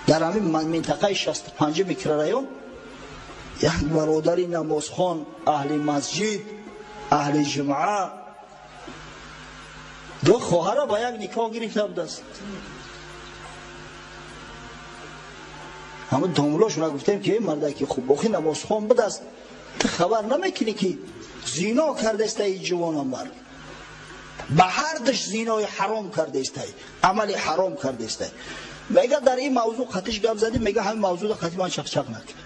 Дар ҳамин минтақаи 65 микрорайон як бародари намозхон, аҳли масҷид, аҳли ҷумъа, ду хоҳарро ба як никоҳ гирифта будааст. Ҳамон домлошона гуфтем ки мардаки хуб охи намозхон будааст, ту хабар намекунӣ ки зино кардаста ин ҷавонам мард, ба ҳар душ зинои ҳаром кардаистай, амали ҳаром кардаистай. Мега дар ин мавзӯъ қатиш гап задим, мега ҳамин мавзӯъда қати ман чақчақ накунӣ.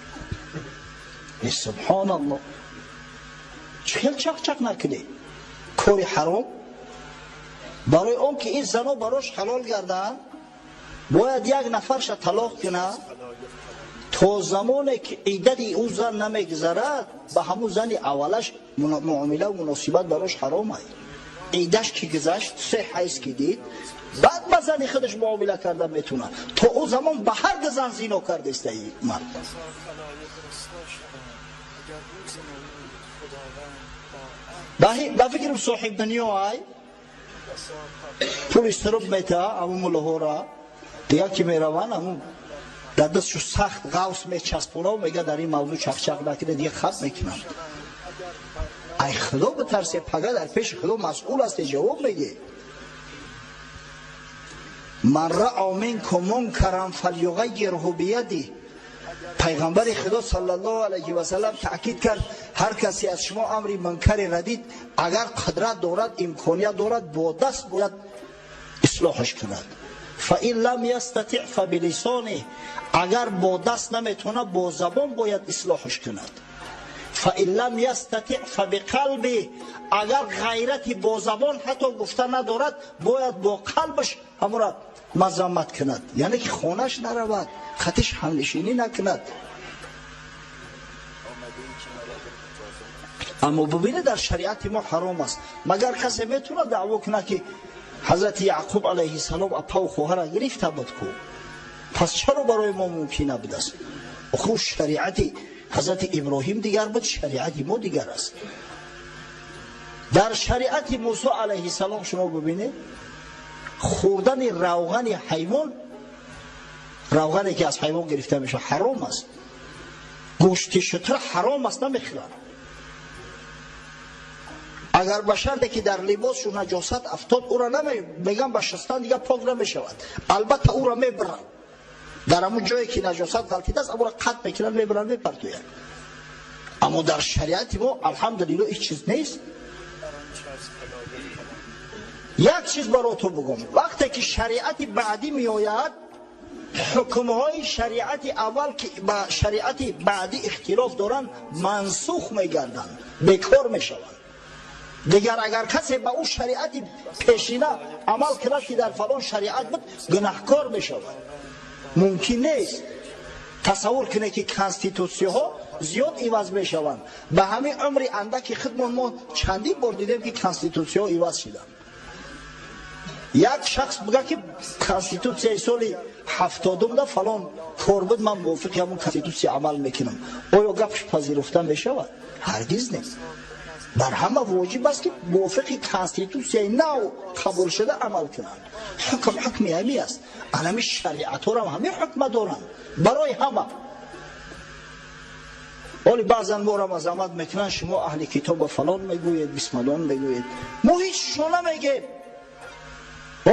Субҳоналлоҳ, чӣ хел чақчақ накунӣ? Кори ҳаром. Барои он ки ин зано барош ҳалол гарданд, бояд як нафарша талоқ кунад, то замоне ки иддати ӯ зан намегузарад, ба ҳамун зани аввалаш муомила ва муносибат барош ҳаром аст. Иддаш ки гузашт, се ҳайз ки дид, баъд ба зани худаш муомила карда метавонад. То ӯ замон ба ҳар ду зан зино кардаиста ин мард. Ба фикрам соҳиб дунё ай пули сироб мета аму муллоҳора, дигар ки мераванд аму дар дастшу сахт ғавс мечаспонав, мега дар ин мавзӯъ чақчақ накунед, дигар хат мекунанд. Ай худо битарсе, пага дар пеши худо масъул ҳасте, ҷавоб медиҳ. Ман раъа минкум мункаран фалюғайирҳу бияди. Пайғамбари худо саллаллоҳу алайҳи васаллам таъкид кард, ҳар касе аз шумо амри мункаре радид, агар қудрат дорад, имконият дорад, бо даст бояд ислоҳаш кунад. Фаин лам ястатиъ фабилисониҳ, агар бо даст наметавонад, бо забон бояд ислоҳаш кунад. Фаин лам ястатиъ фабиқалбиҳ, агар ғайрати бо забон ҳатто гуфта надорад, бояд бо қалбаш ҳамонро мазаммат кунад, яъне ки хонаш наравад, хатиш ҳамнишинӣ накунад. Аммо бубинед, дар шариати мо ҳаром аст. Магар касе метавонад даъво кунад ки ҳазрати Яъқуб алайҳиссалом апаву хоҳарро гирифта буд ку? Пас чаро барои мо мумкин набудааст? Охир шариати ҳазрати Иброҳим дигар буд, шариати мо дигар аст. Дар шариати Мусо алайҳиссалом шумо бубинед, хӯрдани равғани ҳайвон, равғане ки аз ҳайвон гирифта мешавад, ҳаром аст. Гӯшти шутур ҳаром аст, намехӯранд. Агар ба шарте ки дар либосшу наҷосат афтод, ӯро меган ба шустан дигар пок намешавад. Албатта ӯро мебаранд. Дар ҳамон ҷое ки наҷосат ғалтидааст, ӯро қатъ мекунанд, мебаранд, мепартоянд. Аммо дар шариати мо алҳамдулиллоҳ ҳеҷ чиз нест. Як чиз барои ту бигӯм, вақте ки шариати баъдӣ меояд, ҳукмҳои шариати аввал ки ба шариати баъдӣ ихтилоф доранд, мансух мегарданд, бекор мешаванд. Дигар агар касе ба ӯ шариати пешина амал кунад ки дар фалон шариат буд, гунаҳкор мешавад. Мумкин нест. Тасаввур кунед ки конститутсияҳо зиёд иваз мешаванд. Ба ҳамин умри андаки худмон мо чандин бор дидем ки конститутсияҳо иваз шиданд. Як шахс бигӯяд ки конститутсияи соли 70-да фалон кор буд, ман мувофиқи ҳамон конститутсия амал мекунам. Оё гапш пазируфта мешавад? Ҳаргиз нест. Бар ҳама воҷиб аст ки мувофиқи конститутсияи нав қабулшуда амал кунанд. Ҳукм ҳукми ҳамин аст. Анами шариатҳоро ҳамин ҳукма доранд барои ҳама. Оли баъзан моро мазаммат мекунанд, шумо аҳли китоба фалон мегӯед, бисмалон мегӯед. Мо ҳеҷ шо намегем.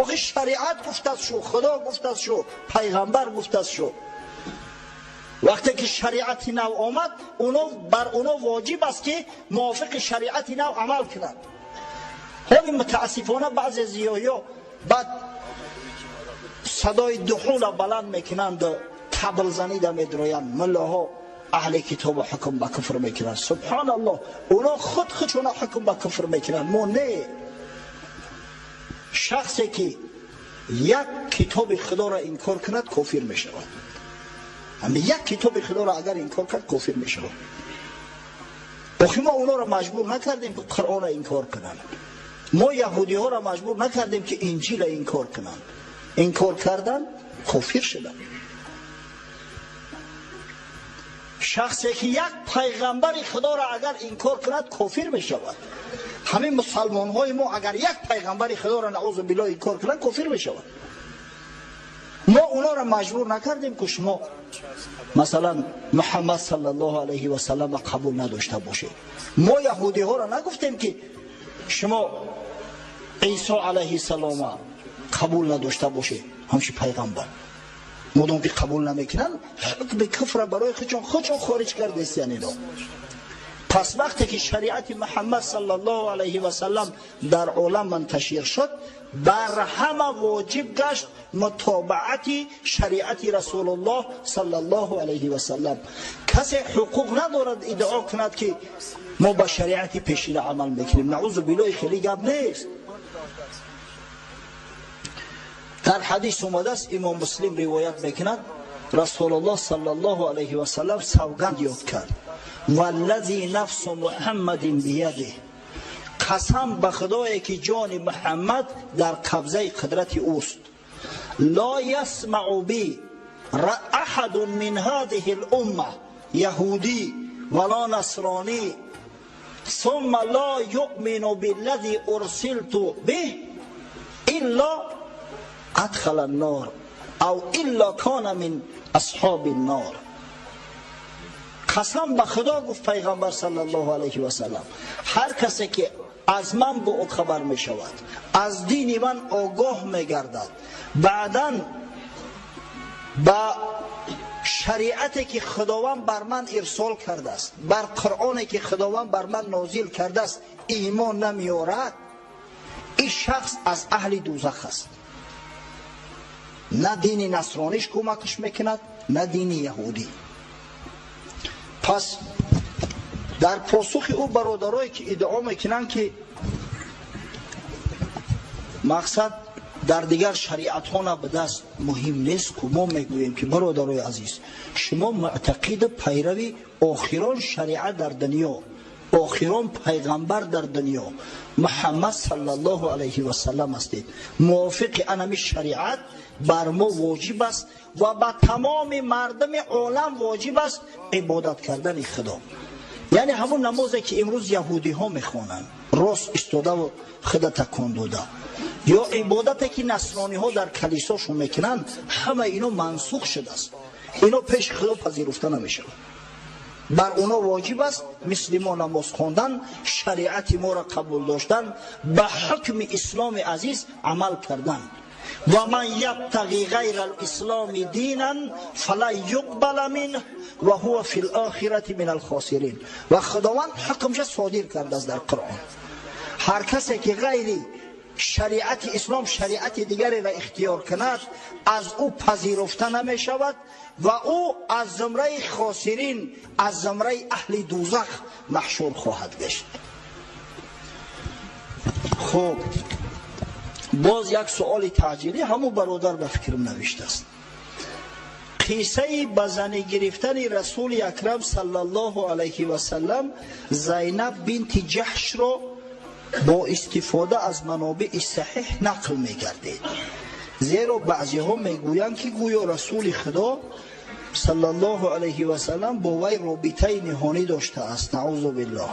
Охи шариат гуфтаст шу, худо гуфтаст шу, пайғамбар гуфтаст шу. Вақте ки шариати нав омад, бар оно воҷиб аст ки мувофиқи шариати нав амал кунанд. Ҳоли мутаассифона баъзе зиёиё баъд садои дуҳула баланд мекунанд, таблзанида медроянд, муллоҳо аҳли китобу ҳукм ба куфр мекунанд. Субҳоналлоҳ, оно худ худшона ҳукм ба куфр мекунанд, мо не. Шахсе ки як китоби худоро инкор кунад, кофир мешавад. Ҳамин як китоби худоро агар инкор кард, кофир мешавад. Охи мо онҳоро маҷбур накардем ки Қуръонро инкор кунанд. Мо яҳудиҳоро маҷбур накардем ки Инҷилро инкор кунанд. Инкор кардан, кофир шуданд. Шахсе ки як пайғамбари худоро агар инкор кунад, кофир мешавад. Ҳамин мусалмонҳои мо агар як пайғамбари худоро наъузу биллоҳ инкор кунанд, кофир мешавад. Мо онҳоро маҷбур накардем, ки шумо масалан Муҳаммад саллаллоҳу алайҳи васаллам қабул надошта бошед. Мо яҳудиҳоро нагуфтем, ки шумо Исо алайҳиссалома қабул надошта бошед, ҳамчун пайғамбар. Модом ки қабул намекунанд, ҳукми куфра барои худшон хориҷ кардестиян ино. Пас вақте ки шариати Муҳаммад саллаллоҳу алайҳи васаллам дар олам манташир шуд, бар ҳама воҷиб гашт мутобаати шариати Расулуллоҳ саллаллоҳу алайҳи васаллам. Касе ҳуқуқ надорад иддао кунад, ки мо ба шариати пешина амал мекунем. Наузу биллоҳи, хеле гап нест. Дар ҳадис омадааст, Имом Муслим ривоят мекунад, Расулуллоҳ саллаллоҳу алайҳи васаллам савганд ёд кард: валлази нафсу Муҳаммадин биядиҳ, қасам ба Худое ки ҷони Муҳаммад дар қабзаи қудрати ӯст, ла ясмау би аҳадун мин ҳадиҳи лумма яҳудӣ вала насронӣ сумма ла юъмину биллади урсилту биҳ илла адхала ннор ав илла кана мин асҳоби ннор. Қасам ба Худо, гуфт пайғамбар саллаллоҳу алайҳи васаллам, ҳар касе ки аз ман хабар мешавад, аз дини ман огоҳ мегардад, баъдан ба шариате ки Худованд бар ман ирсол кардааст, бар Қуръоне ки Худованд бар ман нозил кардааст, имон намеорад, ин шахс аз аҳли дӯзах аст. На дини насрониш кӯмакш мекунад, на дини яҳудӣ. Пас дар посухи ӯ бародарое ки иддао мекунанд, ки мақсад дар дигар шариатҳо набудааст, муҳим нест ку, мо мегӯем, ки бародарои азиз, шумо муътақиду пайрави охирон шариат дар дунё, охирон пайғамбар дар дунё Муҳаммад саллаллоҳу алайҳи васаллам ҳастед. Мувофиқи анами шариат бар мо воҷиб аст ва ба тамоми мардуми олам воҷиб аст ибодат кардани Худо. Яъне ҳамун намозе ки имрӯз яҳудиҳо мехонанд, рост истодаву худа такон дода, ё ибодате ки насрониҳо дар калисошон мекунанд, ҳама ино мансух шудааст, ино пеши Худо пазируфта намешавад. Бар оно воҷиб аст мисли мо намоз хондан, шариати моро қабул доштан, ба ҳукми исломи азиз амал кардан. Ва ман ябтағи ғайра лисломи динан фалан юқбала минҳ ва ҳува фи лохирати мин алхосирин. Ва Худованд ҳукмша содир кардааст дар Қуръон: ҳар касе ки ғайри шариати ислом шариати дигареро ихтиёр кунад, аз ӯ пазируфта намешавад ва ӯ аз зумраи хосирин, аз зумраи аҳли дӯзах маҳшур хоҳад гашт. Хуб, боз як суоли таъҷилӣ ҳамун бародар ба фикрам навиштааст: қиссаи ба занӣ гирифтани Расули Акрам саллаллоҳу алайҳи васаллам Зайнаб бинти Ҷаҳшро бо истифода аз манобии саҳиҳ нақл мегардед, зеро баъзеҳо мегӯянд, ки гӯё Расули Худо саллаллоҳу алайҳи васаллам бо вай робитаи ниҳонӣ доштааст, наузу биллоҳ,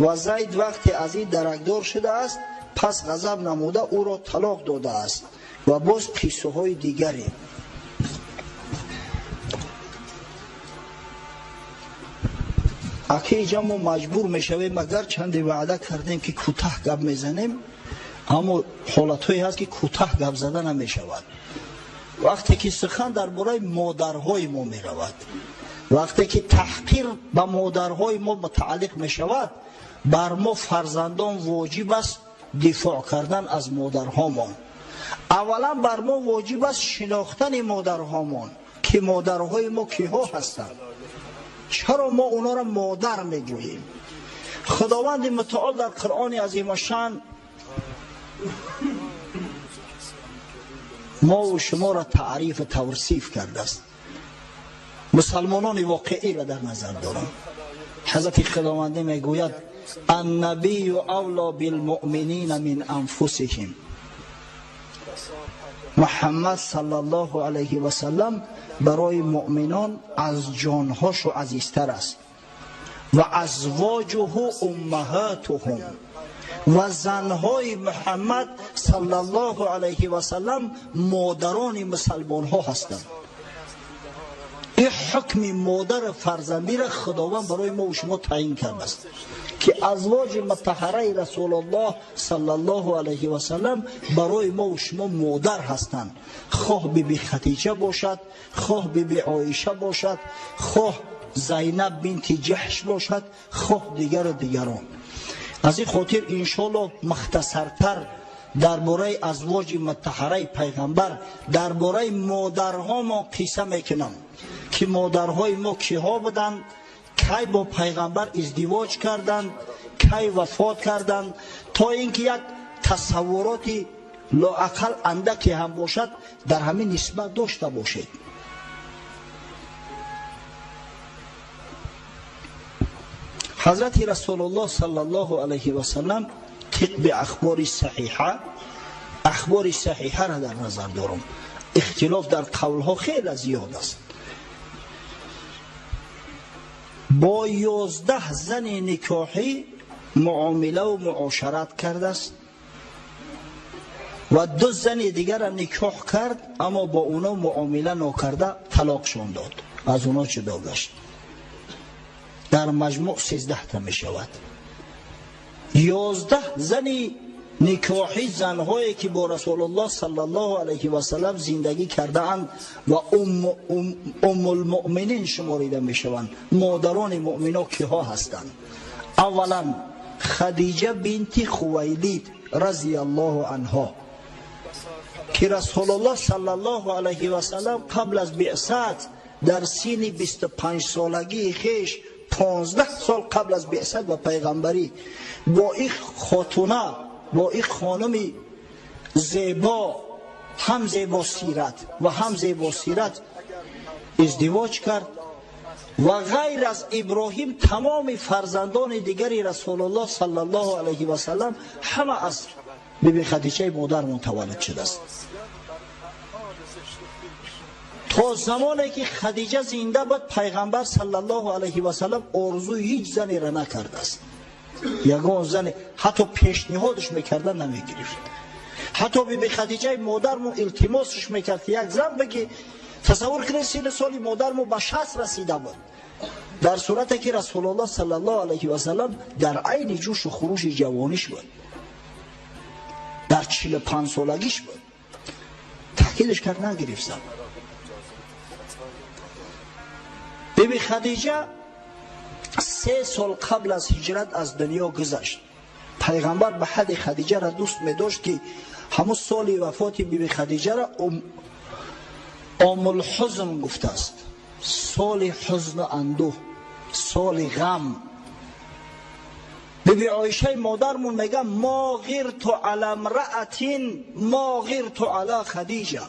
ва Зайд вақте аз ин даракдор шудааст, пас ғазаб намуда ӯро талоқ додааст ва боз қиссаҳои дигаре. Аки, иҷа мо маҷбур мешавем, агар чанде ваъда кардем, ки кӯтаҳ гап мезанем, аммо ҳолатҳое ҳаст, ки кӯтаҳ гап зада намешавад. Вақте ки сухан дар бораи модарҳои мо меравад, вақте ки таҳқир ба модарҳои мо мутааллиқ мешавад, бар мо фарзандон воҷиб аст дифоъ кардан аз модарҳомон. Аввалан бар мо воҷиб аст шинохтани модарҳомон, ки модарҳои мо киҳо ҳастанд, чаро мо онҳоро модар мегӯем. Худованди мутаол дар Қуръони азимашан мову шуморо таърифу тавсиф кардааст. Мусалмонони воқеиро дар назар дорам. Ҳазрати Худовандӣ мегӯяд: аннабию авло билмуъминина мин анфусиҳим. Муҳаммад саллаллоҳу алайҳи васаллам барои муъминон аз ҷонҳошу азизтар аст. Ва азвоҷуҳу уммаҳатуҳум, ва занҳои Муҳаммад саллаллоҳу алайҳи васаллам модарони мусалмонҳо ҳастанд. Ин ҳукми модару фарзандиро Худованд барои мо шумо таъин кардааст, ки азвоҷи мутаҳҳараи Расулуллоҳ саллаллоҳу алайҳи васаллам барои мо шумо модар ҳастанд. Хоҳ биби Хадиҷа бошад, хоҳ биби Оиша бошад, хоҳ Зайнаб бинти Ҷаҳш бошад, хоҳ дигару дигарон. Аз ин хотир иншоаллоҳ мухтасартар дар бораи азвоҷи мутаҳҳараи пайғамбар, дар бораи модарҳо мо қисса мекунам, ки модарҳои мо киҳо буданд, кай бо пайғамбар издивоҷ карданд, кай вафот карданд, то ин ки як тасаввуроти лоақал андаке ҳам бошад дар ҳамин нисбат дошта бошед. Ҳазрати Расулуллоҳ саллаллоҳу алайҳи васаллам тибқи ахбори саҳиҳа, ахбори саҳиҳаро дар назар дорам, ихтилоф дар қавлҳо хеле зиёд аст, бо 11 зани никоҳӣ муомилаву муошарат кардааст ва 2 зани дигарро никоҳ кард, аммо бо оно муомила нокарда талоқшон дод, аз оно ҷудо гашт. Дар маҷмӯъ 13 та мешавад. 11 зани никоҳӣ, занҳое ки бо Расулуллоҳ саллаллоҳу алайҳи васаллам зиндагӣ кардаанд ва уммулмуъминин шуморида мешаванд, модарони муъмино киҳо ҳастанд? Аввалан Хадиҷа бинти Хувайлид разияллоҳу анҳо, ки Расулуллоҳ саллаллоҳу алайҳи васаллам қабл аз биъсат дар синни 25 солагии хеш, 15 сол қабл аз биъсат ва пайғамбарӣ, бо ин хотуна, бо ин хонуми зебо, ҳам зебосират ва ҳам зебосират издивоҷ кард ва ғайр аз Иброҳим тамоми фарзандони дигари Расулуллоҳ саллаллоҳу алайҳи васаллам ҳама аз биби Хадиҷаи модармон таваллуд шудааст. То замоне ки Хадиҷа зинда буд, пайғамбар саллаллоҳу алайҳи васаллам орзуи ҳеҷ занеро накардааст. Ягон зане ҳатто пешниҳодаш мекарда намегирифт. Ҳатто биби Хадиҷаи модармон илтимосаш мекард, ки як зан бигӣ. Тасаввур кунед, синни соли модармон ба 60 расида буд, дар сурате ки Расулуллоҳ саллаллоҳу алайҳи васаллам дар айни ҷӯшу хурӯши ҷавониш буд, дар 45 солагиш буд. Таъкидаш кард, нагирифт зан. Биби Хадиҷа 3 сол қабл аз ҳиҷрат аз дунё гузашт. Пайғамбар ба ҳадди Хадиҷаро дӯст медошт, ки ҳамун соли вафоти биби Хадиҷаро омулҳузн гуфтааст, соли ҳузну андӯҳ, соли ғам. Биби Оишаи модармон мега: мо ғирту ала мраатин мо ғирту ала Хадиҷа.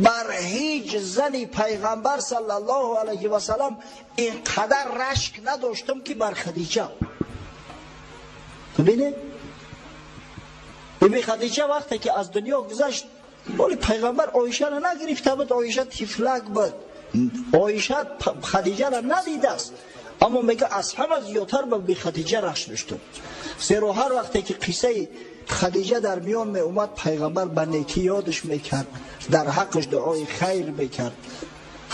Бар ҳеҷ зани пайғамбар саллаллоҳу алайҳи васаллам ин қадар рашк надоштам, ки бар Хадиҷа. Бибинед, биби Хадиҷа вақте ки аз дунё гузашт, боли пайғамбар Оишаро нагирифта буд, Оиша тифлак буд, Оиша Хадиҷаро надидааст, аммо мега аз ҳама зиёдтар ба биби Хадиҷа рашк доштам, зеро ҳар вақте ки қиссаи Хадиҷа дар миён меомад, пайғамбар ба некӣ ёдаш мекард, дар ҳаққаш дуои хайр мекард.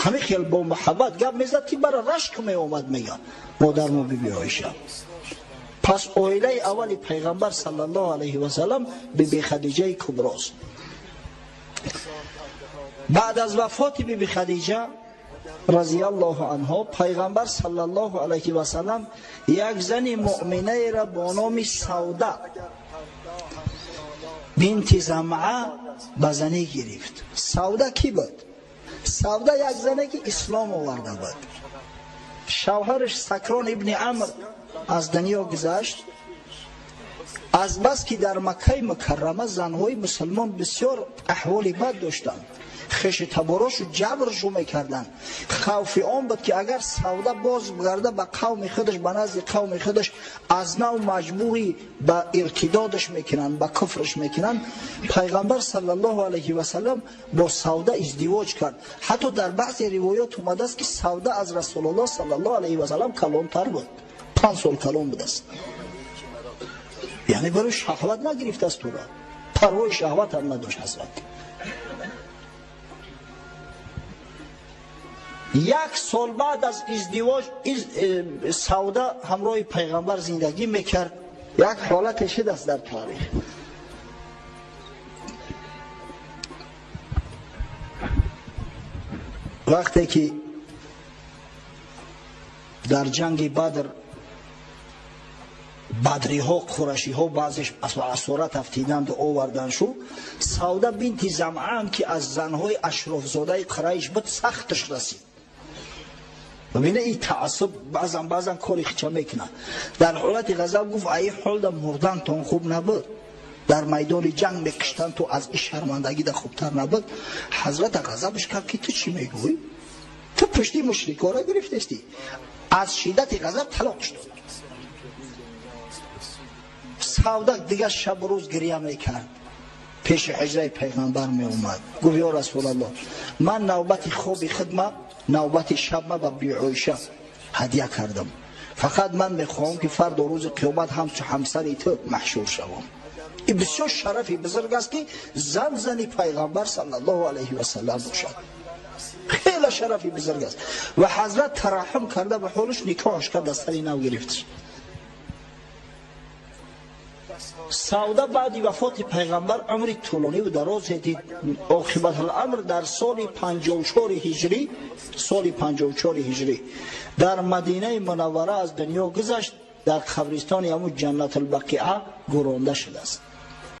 Ҳамин хел бо муҳаббат гап мезад, ки бара рашк меомад, мега модармо биби Оиша. Пас оилаи аввали пайғамбар саллаллоҳу алайҳи васаллам биби Хадиҷаи куброст. Баъд аз вафоти биби Хадиҷа разияллоҳу анҳо, пайғамбар саллаллоҳу алайҳи васаллам як зани муъминаеро бо номи Савда бинти Замъа ба занӣ гирифт. Савда кӣ буд? Савда як зане ки ислом оварда буд. Шавҳараш Сакрон ибни Амр аз дунё гузашт. Аз бас ки дар Маккаи Мукаррама занҳои мусулмон бисёр аҳволи бад доштанд, хеши таборошу ҷабршу мекарданд. Хавфи он буд, ки агар Савда боз гарда ба қавми худаш, ба назди қавми худаш, аз нав маҷбурӣ ба иртидодаш мекунанд, ба куфраш мекунанд. Пайғамбар саллаллоҳу алайҳи васаллам бо Савда издивоҷ кард. Ҳатто дар баъзе ривоят омадааст, ки Савда аз Расулуллоҳ саллаллоҳу алайҳи васаллам калонтар буд, 5 сол калон будааст. Яъне барои шаҳват нагирифтааст туро, парвои шаҳват ҳам надошт ҳазрат. Як сол баъд аз издивоҷ Савда ҳамроҳи пайғамбар зиндагӣ мекард. Як ҳолате шудааст дар таърих. Вақте ки дар ҷанги Бадр бадриҳо, қурашиҳо баъзеш асорат афтиданду овардан шу, Савда бинти Замъан ки аз занҳои ашрофзодаи Қурайш буд, сахташ расид. Бибина, ин таассуб баъзан баъзан кори хича мекунад. Дар ҳолати ғазаб гуфт: ай ҳолда мурдантон хуб набуд, дар майдони ҷанг мекуштанд, ту аз ин шармандагида хубтар набуд. Ҳазрата ғазабаш кард ки ту чӣ мегӯӣ? Ту пушти мушрикора гирифтестӣ. Аз шиддати ғазаб талоқш дод. Савда дигар шабу рӯз гиря мекард, пеши ҳиҷраи пайғамбар меомад, гуфт: ё Расулаллоҳ, ман навбати хоби хидма, навбати шабма ба Биоиша ҳадя кардам, фақат ман мехоҳам ки фардо рӯзи қиёмат ҳамчу ҳамсари ту маҳшур шавам. Ин бисёр шарафи бузург аст ки зан зани пайғамбар саллаллоҳу алайҳи васаллам бошад. Хеле шарафи бузург аст. Ва ҳазрат тараҳҳум карда ба ҳолаш никоҳаш кард, аз сари нав гирифташ. Савда баъди вафоти пайғамбар умри тӯлониву дарозе дид. Оқибатуламр дар соли 54 ҳиҷрӣ, соли 54 ҳиҷрӣ дар Мадинаи Мунаввара аз дунё гузашт, дар қабристони ҳамун Ҷаннатулбақиа гӯронда шудааст.